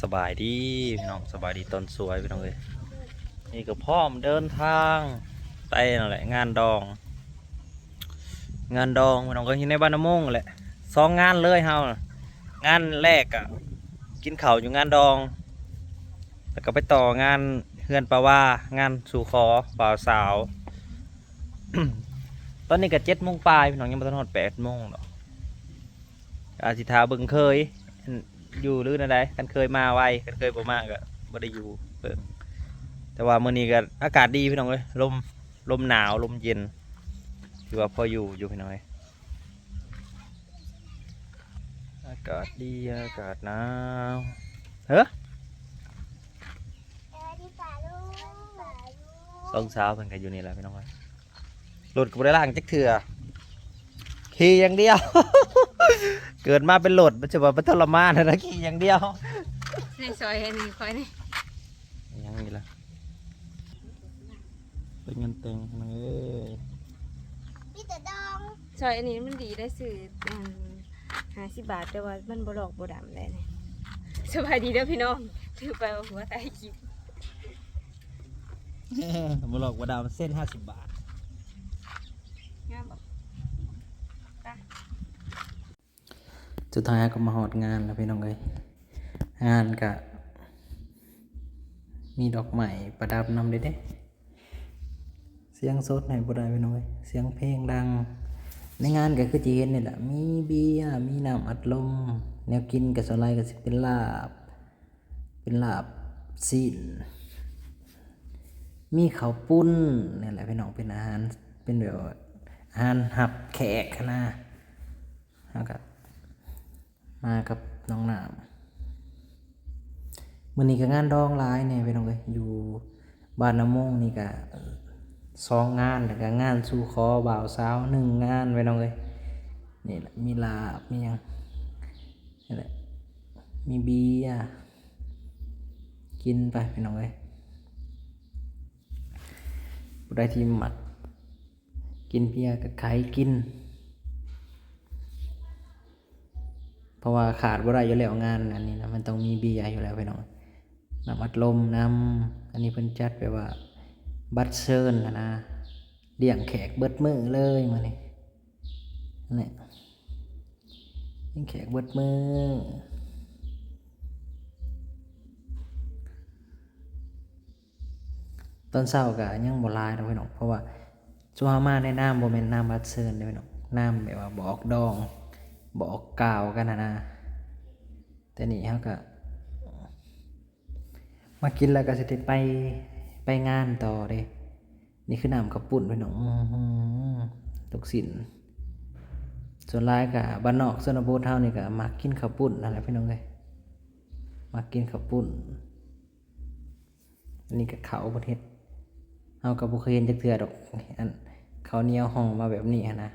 ສະບາຍດີພີ່ນ້ອງ ສະບາຍດີຕອນສວຍພີ່ນ້ອງເອີຍ. ນີ້ກໍພ້ອມເດີນທາງໄປນັ້ນແຫຼະ ງານດອງ ງານດອງພີ່ນ້ອງເອີຍ ຢູ່ໃນບ້ານນາໂມງແຫຼະ. ສອງງານເລີຍເຮົາ ງານແລກກະກິນເຂົ້າຢູ່ງານດອງ ແລ້ວກໍໄປຕໍ່ງານເຮືອນປາວາ ງານສູ່ຂໍບ່າວສາວ. ຕອນນີ້ກໍເຈັດໂມງປາຍພີ່ນ້ອງ ຍັງບໍ່ທັນຮອດແປດໂມງດອກ. ອາດຊິຖ້າເບິ່ງເຄີຍຢູ່ຫຼືແນວໃດ ຄັນເຄີຍມາໄວ ຄັນເຄີຍບໍ່ມາກໍບໍ່ໄດ້ຢູ່ເບິ່ງ. ແຕ່ວ່າມື້ນີ້ກໍອາກາດດີພີ່ນ້ອງເອີຍ ລົມ ລົມໜາວ ລົມເຢັນ ຖືວ່າພໍຢູ່ຢູ່ພີ່ນ້ອງເອີຍ. ອາກາດດີ ອາກາດໜາວ ເອີ ສອງສາວເພິ່ນກໍຢູ່ນີ້ແຫຼະພີ່ນ້ອງເອີຍ. ລົດກໍບໍ່ໄດ້ລ້າງຈັກເທື່ອ ຂີ່ຢ່າງດຽວ. ເກີດມາເປັນລົດ ມັນຈະວ່າມັນທໍລະມານນະ ຂີ່ຢ່າງດຽວ. ໃນຊອຍອັນນີ້ຂ້ອຍນີ້ ຍັງນີ້ລະ ໄປງານແຕ່ງນາງເອີຍ ມີແຕ່ດອງ. ຊອຍອັນນີ້ມັນດີໄດ້ ຊື້ອັນຫ້າສິບບາດ ແຕ່ວ່າມັນບໍ່ລອກບໍ່ດຳໄດ້ນີ້. ສະບາຍດີເດີພີ່ນ້ອງ ຖືໄປວ່າຫົວໄຕກິບ ບໍ່ລອກບໍ່ດຳ ເຊັນຫ້າສິບບາດ. ງາມບໍ່? ໄປ. ສຸດທ້າຍເຮົາກໍມາຮອດງານແລ້ວພີ່ນ້ອງເອີຍ. ງານກະມີດອກໄມ້ປະດັບນຳເດ້ ເດ້. ສຽງສົດໃຫ້ບໍ່ໄດ້ພີ່ນ້ອງເອີຍ ສຽງເພງດັງ. ໃນງານກໍຄືທີ່ເຫັນນີ້ແຫຼະ ມີເບຍ ມີນ້ຳອັດລົມ ແນວກິນກໍສ່ວນຫຼາຍກໍຊິເປັນລາບ ເປັນລາບຊີ້ນ ມີເຂົ້າປຸ້ນນີ້ແຫຼະພີ່ນ້ອງ ເປັນອາຫານ ເປັນແບບວ່າອາຫານຮັບແຂກຫັ້ນນະ. ເຮົາກໍມາກັບນ້ອງນ້ຳ ມື້ນີ້ກໍງານດອງຫຼາຍແດ່ພີ່ນ້ອງເອີຍ ຢູ່ ບ້ານນາໂມງນີ້ກະສອງງານ ແລ້ວກະງານສູ່ຂໍບ່າວສາວໜຶ່ງງານ ພີ່ນ້ອງເອີຍ. ນີ້ແຫຼະ ມີລາບ ມີຫຍັງ ນີ້ແຫຼະ ມີເບຍ ກິນໄປພີ່ນ້ອງເອີຍ. ຜູ້ໃດທີ່ມັກກິນເບຍກະໄຂກິນ ເພາະວ່າຂາດບໍ່ໄດ້ຢູ່ແລ້ວ ງານອັນນີ້ນະ ມັນຕ້ອງມີເບຍຢູ່ແລ້ວພີ່ນ້ອງ. ນ້ຳອັດລົມນຳ ອັນນີ້ເພິ່ນຈັດແບບວ່າບັດເຊີນຫັ້ນນະ ລ້ຽງແຂກເບິດມື້ເລີຍມື້ນີ້ ແນ່ ລ້ຽງແຂກເບິດມື້. ຕອນເຊົ້າກະຍັງບໍ່ຫຼາຍດອກພີ່ນ້ອງ ເພາະວ່າຊຸມເຮົາມາໃນນາມ ບໍ່ແມ່ນນາມບັດເຊີນເດ້ພີ່ນ້ອງ ນາມແບບວ່າບອກດອງ ບອກກ່າວກັນຫັ້ນນະ. ແຕ່ນີ້ເຮົາກະມາກິນແລ້ວກະຊິໄດ້ໄປ ໄປງານຕໍ່ເດ້. ນີ້ຄືນ້ຳເຂົ້າປຸ້ນພີ່ນ້ອງ ອື ລູກຊີ້ນ. ສ່ວນຫຼາຍກະບ້ານນອກຊົນນະບົດເຮົານີ້ກະມັກກິນເຂົ້າປຸ້ນຫັ້ນແຫຼະພີ່ນ້ອງເອີຍ ມັກກິນເຂົ້າປຸ້ນ. ອັນນີ້ກໍເຂົ້າເພິ່ນເຮັດ ເຮົາກໍບໍ່ເຄີຍເຫັນຈັກເທື່ອດອກ ອັນເຂົ້າໜຽວຫໍ່ມາແບບນີ້ຫັ້ນນະ.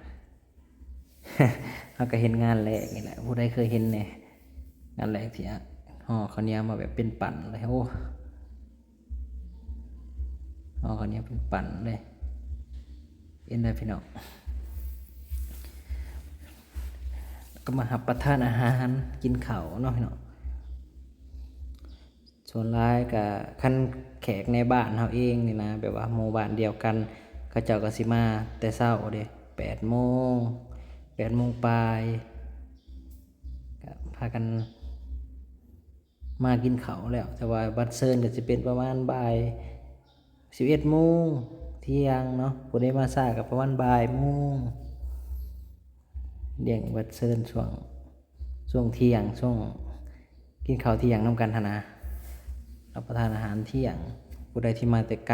ເຮົາກໍເຫັນງານແລກນີ້ແຫຼະ ຜູ້ໃດເຄີຍເຫັນແດ່ ງານແລກທີ່ຫໍ່ເຂົ້າໜຽວມາແບບເປັນປັ້ນເລີຍ ໂອ້ ຫໍ່ເຂົ້າໜຽວເປັນປັ້ນເລີຍ. ເຫັນໄດ້ພີ່ນ້ອງ ກໍມາຮັບປະທານອາຫານ ກິນເຂົ້າເນາະພີ່ນ້ອງ. ສ່ວນຫຼາຍກະຄັນແຂກໃນບ້ານເຮົາເອງນີ້ນະ ແບບວ່າໝູ່ບ້ານດຽວກັນ ເຂົາເຈົ້າກໍຊິມາແຕ່ເຊົ້າເດ້ ແປດໂມງ ແປດໂມງປາຍ ກະພາກັນມາກິນເຂົ້າແລ້ວ. ແຕ່ວ່າບັດເຊີນກໍຊິເປັນປະມານບ່າຍສິບເອັດໂມງ ທ່ຽງເນາະ ຜູ້ໃດມາຊ້າກໍປະມານບ່າຍໂມງ. ລ້ຽງບັດເຊີນຊ່ວງ ຊ່ວງທ່ຽງ ຊ່ວງກິນເຂົ້າທ່ຽງນຳກັນຫັ້ນນະ ຮັບປະທານອາຫານທ່ຽງ. ຜູ້ໃດທີ່ມາແຕ່ໄກ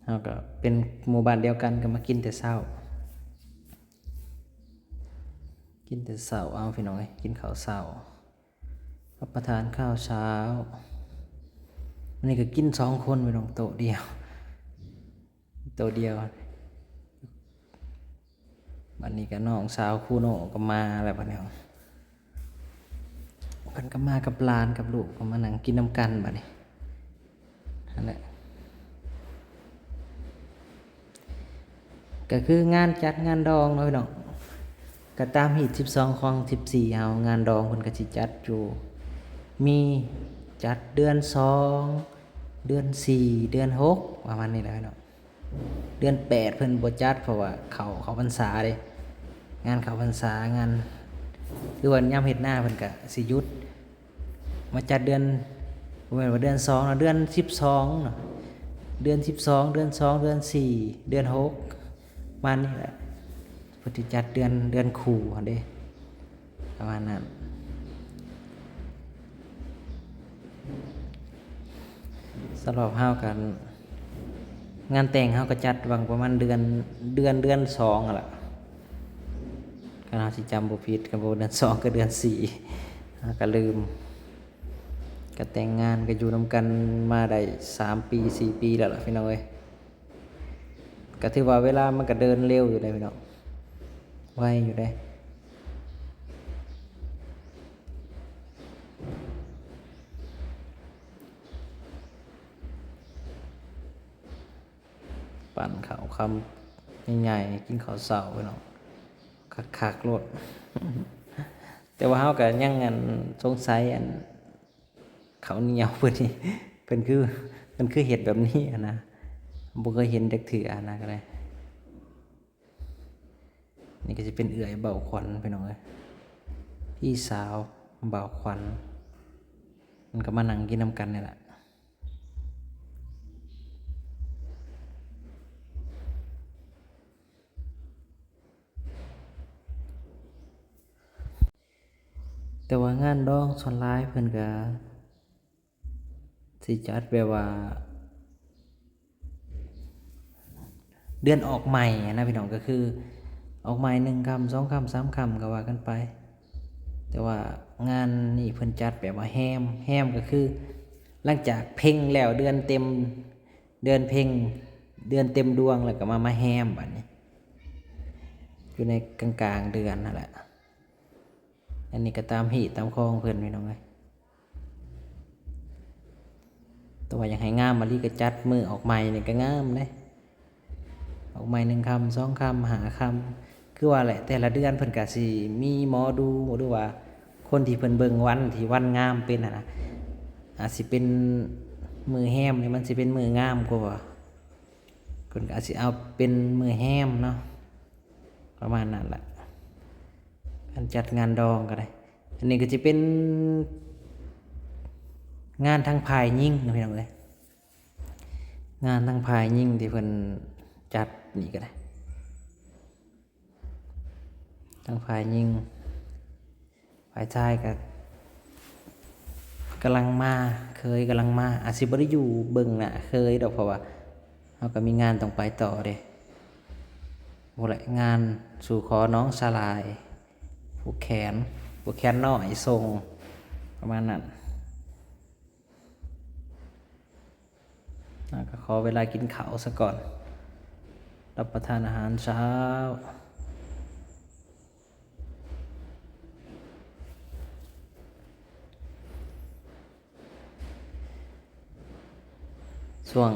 ເຮົາກໍເປັນໝູ່ບ້ານດຽວກັນ ກໍມາກິນແຕ່ເຊົ້າ ກິນແຕ່ເຊົ້າ ເອົາ ພີ່ນ້ອງເອີຍ ກິນເຂົ້າເຊົ້າ ຮັບປະທານເຂົ້າເຊົ້າ. ມື້ນີ້ກໍກິນສອງຄົນ ພີ່ນ້ອງ ໂຕະດຽວ ໂຕະດຽວ. ບັດນີ້ກໍນ້ອງສາວຄູໂນກໍມາແລ້ວ ບັດນີ້ເພິ່ນກໍມາກັບຫຼານກັບລູກ ກໍມານັ່ງກິນນຳກັນບັດນີ້ ຫັ້ນແຫຼະ. ກໍຄືງານຈັດງານດອງເນາະພີ່ນ້ອງ ກໍຕາມຮີດສິບສອງຂອງສິບສີ່ເຮົາ ງານດອງເພິ່ນກໍຊິຈັດຢູ່ ມີຈັດເດືອນສອງ ເດືອນສີ່ ເດືອນຫົກ ປະມານນີ້ແຫຼະເນາະ. ເດືອນແປດເພິ່ນບໍ່ຈັດ ເພາະວ່າເຂົ້າ ເຂົ້າພັນສາເດ້ ງານເຂົ້າພັນສາ ງານ ຄືວ່າຍາມເຮັດນາເພິ່ນກະຊິຢຸດ ມາຈັດເດືອນ ບໍ່ແມ່ນວ່າເດືອນສອງເນາະ ເດືອນສິບສອງເນາະ ເດືອນສິບສອງ ເດືອນສອງ ເດືອນສີ່ ເດືອນຫົກ ປະມານນີ້ແຫຼະ. ເພິ່ນຊິຈັດເດືອນ ເດືອນຄູ່ຫັ້ນເດ້ ປະມານນັ້ນ. ສຳລັບເຮົາກະ ງານແຕ່ງເຮົາກະຈັດຫວ່າງປະມານເດືອນ ເດືອນ ເດືອນສອງຫັ້ນລະ ຄັນເຮົາຊິຈຳບໍ່ຜິດ ກະບໍ່ເດືອນສອງ ກະເດືອນສີ່ ເຮົາກະລືມ. ກະແຕ່ງງານ ກະຢູ່ນຳກັນມາໄດ້ສາມປີ ສີ່ປີແລ້ວລະພີ່ນ້ອງເອີຍ. ກະຖືວ່າເວລາມັນກະເດີນເລັວຢູ່ເດ້ພີ່ນ້ອງ ໄວຢູ່ເດ້. ປັ້ນເຂົ້າຄຳໃຫຍ່ໆ ກິນເຂົ້າເຊົ້າພີ່ນ້ອງ ຄັກໆໂລດ. ແຕ່ວ່າເຮົາກະຍັງ ອັນ ສົງໄສ ອັນ ເຂົ້າໜຽວເພິ່ນນີ້ ເພິ່ນຄື ເພິ່ນຄືເຮັດແບບນີ້ຫັ້ນນະ ບໍ່ເຄີຍເຫັນຈັກເທື່ອຫັ້ນນະ ກະໄດ້. ນີ້ກະຊິເປັນເອື້ອຍບ່າວຂວັນພີ່ນ້ອງເອີຍ ພີ່ສາວບ່າວຂວັນ ມັນກະມານັ່ງກິນນຳກັນນີ້ລະ. ແຕ່ວ່າງານດອງສ່ວນຫຼາຍເພິ່ນກະຊິຈັດແບບວ່າ ເດືອນອອກໃໝ່ຫັ້ນນະພີ່ນ້ອງ ກະຄືອອກໃໝ່ໜຶ່ງຄ່ຳ ສອງຄ່ຳ ສາມຄ່ຳ ກະວ່າກັນໄປ. ແຕ່ວ່າງານນີ້ເພິ່ນຈັດແບບວ່າແຮມ ແຮມກະຄືຫຼັງຈາກເພັງແລ້ວ ເດືອນເຕັມ ເດືອນເພັງ ເດືອນເຕັມດວງ ແລ້ວກະມາ ມາແຮມບາດນີ້ ຢູ່ໃນກາງໆເດືອນຫັ້ນແຫຼະ. ອັນນີ້ກະຕາມຮີດຕາມຄອງເພິ່ນພີ່ນ້ອງເອີຍ. ແຕ່ວ່າຢາກໃຫ້ງາມອີ່ຫຼີກະຈັດມື້ອອກໃໝ່ນີ້ກະງາມເດ້ ອອກໃໝ່ໜຶ່ງຄ່ຳ ສອງຄ່ຳ ຫ້າຄ່ຳ ຄືວ່າແຫຼະ ແຕ່ລະເດືອນເພິ່ນກະຊິມີໝໍດູ ຫຼືວ່າຄົນທີ່ເພິ່ນເບິ່ງວັນ ທີ່ວັນງາມເປັນຫັ້ນນະ ອາດຊິເປັນມື້ແຮມນີ້ ມັນຊິເປັນມື້ງາມກວ່າ ເພິ່ນກະອາດຊິເອົາເປັນມື້ແຮມເນາະ ປະມານນັ້ນລະ. ການຈັດງານດອງກະໄດ້ ອັນນີ້ກະຊິເປັນງານທາງຝ່າຍຍິງເນາະພີ່ນ້ອງເອີຍ ງານທາງຝ່າຍຍິງທີ່ເພິ່ນຈັດນີ້ກະໄດ້ ທາງຝ່າຍຍິງ ຝ່າຍຊາຍກະກຳລັງມາ ເຂີຍກຳລັງມາ ອາດຊິບໍ່ໄດ້ຢູ່ເບິ່ງໜ້າເຂີຍດອກ ເພາະວ່າເຮົາກະມີງານຕ້ອງໄປຕໍ່ເດ້. ພຸ້ນແຫຼະ ງານສູ່ຂໍນ້ອງສາຫຼ່າຍ ຜູກແຂນ ຜູກແຂນນ້ອຍສົ່ງ ປະມານນັ້ນ. ເຮົາກະຂໍເວລາກິນເຂົ້າສາກ່ອນ ຮັບປະທານອາຫານເຊົ້າ. ຊ່ວງ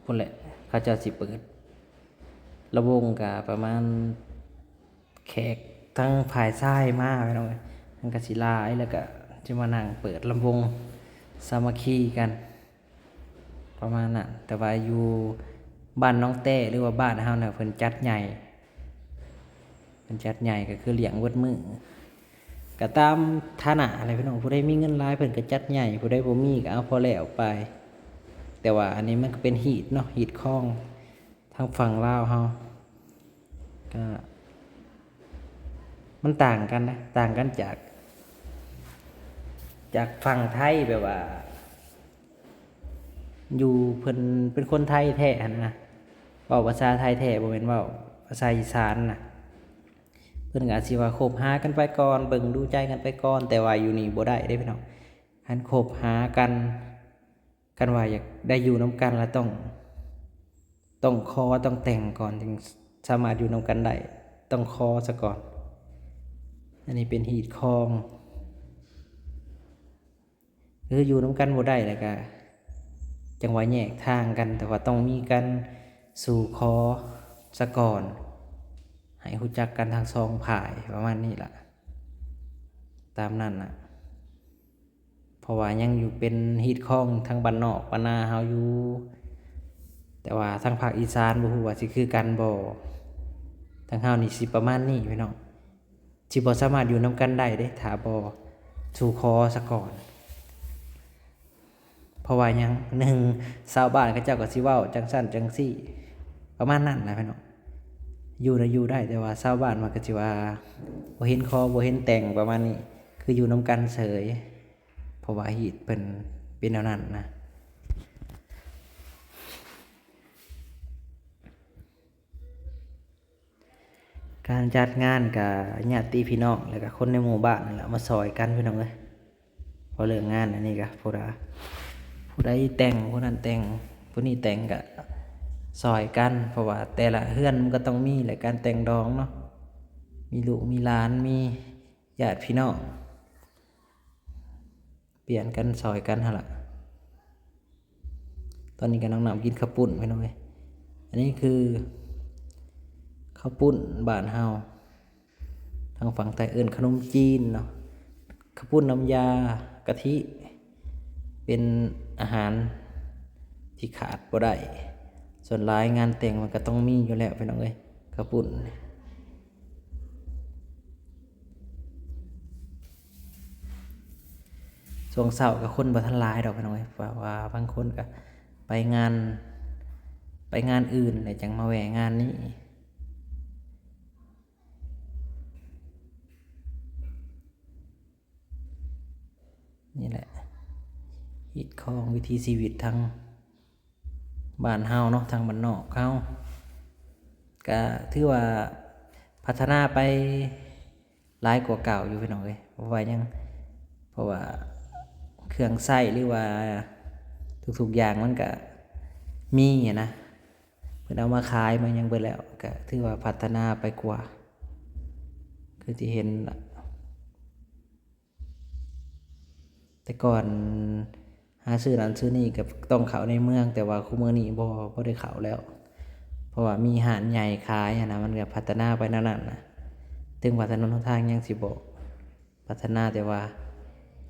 ພຸ້ນແຫຼະ ເຂົາເຈົ້າຊິເປີດລຳວົງ ກະປະມານແຂກທາງຝ່າຍຊາຍມາພີ່ນ້ອງເອີຍ ມັນກະຊິຫຼາຍ ແລ້ວກະຊິມານັ່ງເປີດລຳວົງສາມັກຄີກັນ ປະມານນັ້ນ. ແຕ່ວ່າຢູ່ບ້ານໜອງແຕ້ ຫຼືວ່າບ້ານເຮົານະ ເພິ່ນຈັດໃຫຍ່ ເພິ່ນຈັດໃຫຍ່ກະຄືລ້ຽງເບິດມື້ ກະຕາມຖານະແຫຼະພີ່ນ້ອງ ຜູ້ໃດມີເງິນຫຼາຍເພິ່ນກະຈັດໃຫຍ່ ຜູ້ໃດບໍ່ມີກະເອົາພໍແລ້ວໄປ. ແຕ່ວ່າອັນນີ້ມັນກະເປັນຮີດເນາະ ຮີດຄອງທາງຝັ່ງລາວເຮົາ ກະມັນຕ່າງກັນນະ ຕ່າງກັນຈາກ ຈາກຝັ່ງໄທ ແບບວ່າ ຢູ່ເພິ່ນເປັນຄົນໄທແທ້ຫັ້ນນະ ເວົ້າພາສາໄທແທ້ ບໍ່ແມ່ນເວົ້າພາສາອີສານນະ. ເພິ່ນກະອາດຊິວ່າຄົບຫາກັນໄປກ່ອນ ເບິ່ງດູໃຈກັນໄປກ່ອນ ແຕ່ວ່າຢູ່ນີ້ບໍ່ໄດ້ເດ້ພີ່ນ້ອງ ຄັນຄົບຫາກັນ ຄັນວ່າຢາກໄດ້ຢູ່ນຳກັນລະຕ້ອງ ຕ້ອງຂໍ ຕ້ອງແຕ່ງກ່ອນ ຈຶ່ງສາມາດຢູ່ນຳກັນໄດ້ ຕ້ອງຂໍສາກ່ອນ. ອັນນີ້ເປັນຮີດຄອງ ຄືຢູ່ນຳກັນບໍ່ໄດ້ ແລ້ວກະຈັ່ງວ່າແຍກທາງກັນ ແຕ່ວ່າຕ້ອງມີການສູ່ຂໍສາກ່ອນ ໃຫ້ຮູ້ຈັກກັນທັງສອງຝ່າຍ ປະມານນີ້ລະ ຕາມນັ້ນນະ. ເພ ພາະວ່າຍັງຢູ່ເປັນຮີດຄອງທາງບ້ານນອກບ້ານນາເຮົາຢູ່. ແຕ່ວ່າທາງພາກອີສານບໍ່ຮູ້ວ່າຊິຄືກັນບໍ່. ທາງເຮົານີ້ຊິປະມານນີ້ພີ່ນ້ອງ, ຊິບໍ່ສາມາດຢູ່ນຳກັນໄດ້ເດ້ ຖ້າບໍ່ສູ່ຂໍສາກ່ອນ. ເພາະວ່າຫຍັງ? ໜຶ່ງ ຊາວບ້ານເຂົາເຈົ້າກໍຊິເວົ້າຈັ່ງຊັ້ນຈັ່ງຊີ້ ປະມານນັ້ນນະພີ່ນ້ອງ. ຢູ່ນະຢູ່ໄດ້ ແຕ່ວ່າຊາວບ້ານມັນກໍຊິວ່າບໍ່ເຫັນຂໍ ບໍ່ເຫັນແຕ່ງ ປະມານນີ້, ຄືຢູ່ນຳກັນເສີຍ. ເພາະວ່າຮີດເພິ່ນເປັນແນວນັ້ນນະ. ການຈັດງານກະຍາດຕິພີ່ນ້ອງ ແລ້ວກະຄົນໃນໝູ່ບ້ານນີ້ແຫຼະມາຊ່ອຍກັນພີ່ນ້ອງເອີຍ. ເພາະເລື່ອງງານອັນນີ້ກະຜູ້ໃດ ຜູ້ໃດແຕ່ງ ຜູ້ນັ້ນແຕ່ງ ຜູ້ນີ້ແຕ່ງ ກະຊ່ອຍກັນ. ເພາະວ່າແຕ່ລະເຮືອນມັນກໍຕ້ອງມີແຫຼະ ການແຕ່ງດອງເນາະ, ມີລູກມີຫຼານ ມີຍາດພີ່ນ້ອງ ປ່ຽນກັນຊ່ອຍກັນຫັ້ນລະ. ຕອນນີ້ກະນ້ອງນ້ຳກິນເຂົ້າປຸ້ນພີ່ນ້ອງເອີຍ. ອັນນີ້ຄືເຂົ້າປຸ້ນບ້ານເຮົາ ທາງຝັ່ງໄທເອີ້ນຂະໜົມຈີນເນາະ. ເຂົ້າປຸ້ນນ້ຳຢາກະທິ ເປັນອາຫານທີ່ຂາດບໍ່ໄດ້. ສ່ວນຫຼາຍງານແຕ່ງມັນກະຕ້ອງມີຢູ່ແລ້ວພີ່ນ້ອງເອີຍ ເຂົ້າປຸ້ນ. ຊ່ວງເຊົ້າກໍຄົນບໍ່ທັນຫຼາຍດອກພີ່ນ້ອງເອີຍ ເພາະວ່າບາງຄົນກໍໄປງານ ໄປງານອື່ນ ແລ້ວຈັ່ງມາແວ່ງານນີ້. ນີ້ແຫຼະ ຮີດຄອງວິຖີຊີວິດທາງ ບ້ານເຮົາເນາະ ທາງບ້ານນອກເຮົາ ກະຖືວ່າພັດທະນາໄປຫຼາຍກວ່າເກົ່າຢູ່ພີ່ນ້ອງເອີຍ. ເພາະວ່າຫຍັງ? ເພາະວ່າເຄື່ອງໃຊ້ ຫຼືວ່າທຸກໆຢ່າງມັນກະມີຫັ້ນນະ, ເພິ່ນເອົາມາຂາຍມາຫຍັງເບິດແລ້ວ ກະຖືວ່າພັດທະນາໄປກວ່າ ຄືທີ່ເຫັນລະ. ແຕ່ກ່ອນຫາຊື້ນັ້ນຊື້ນີ້ກໍຕ້ອງເຂົ້າໃນເມືອງ, ແຕ່ວ່າຄຸມື້ນີ້ບໍ່ ບໍ່ໄດ້ເຂົ້າແລ້ວ ເພາະວ່າມີຮ້ານໃຫຍ່ຂາຍຫັ້ນນະ, ມັນກໍພັດທະນາໄປແນວນັ້ນນະ. ເຖິງວ່າຖະໜົນຫົນທາງຍັງຊິບໍ່ພັດທະນາ, ແຕ່ວ່າ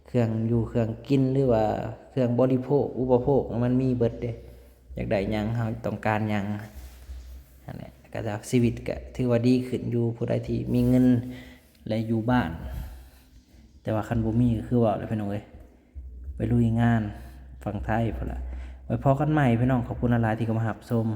ເຄື່ອງຢູ່ເຄື່ອງກິນ ຫຼືວ່າເຄື່ອງບໍລິໂພກອຸປະໂພກ ມັນມີເບິດເດ້. ຢາກໄດ້ຫຍັງ ເຮົາຕ້ອງການຫຍັງຫັ້ນແຫຼະ, ກໍຈະ ຊີວິດກໍຖືວ່າດີຂຶ້ນຢູ່. ຜູ້ໃດທີ່ມີເງິນ ແລະ ຢູ່ບ້ານ, ແຕ່ວ່າຄັນບໍ່ມີກໍຄືເວົ້າແຫຼະພີ່ນ້ອງເອີຍ, ໄປລຸຍງານຝັ່ງໄທພຸ້ນລະ. ໄວ້ພໍ້ກັນໃໝ່ພີ່ນ້ອງ, ຂອບຄຸນຫຼາຍໆທີ່ເຂົ້າມາຮັບຊົມ.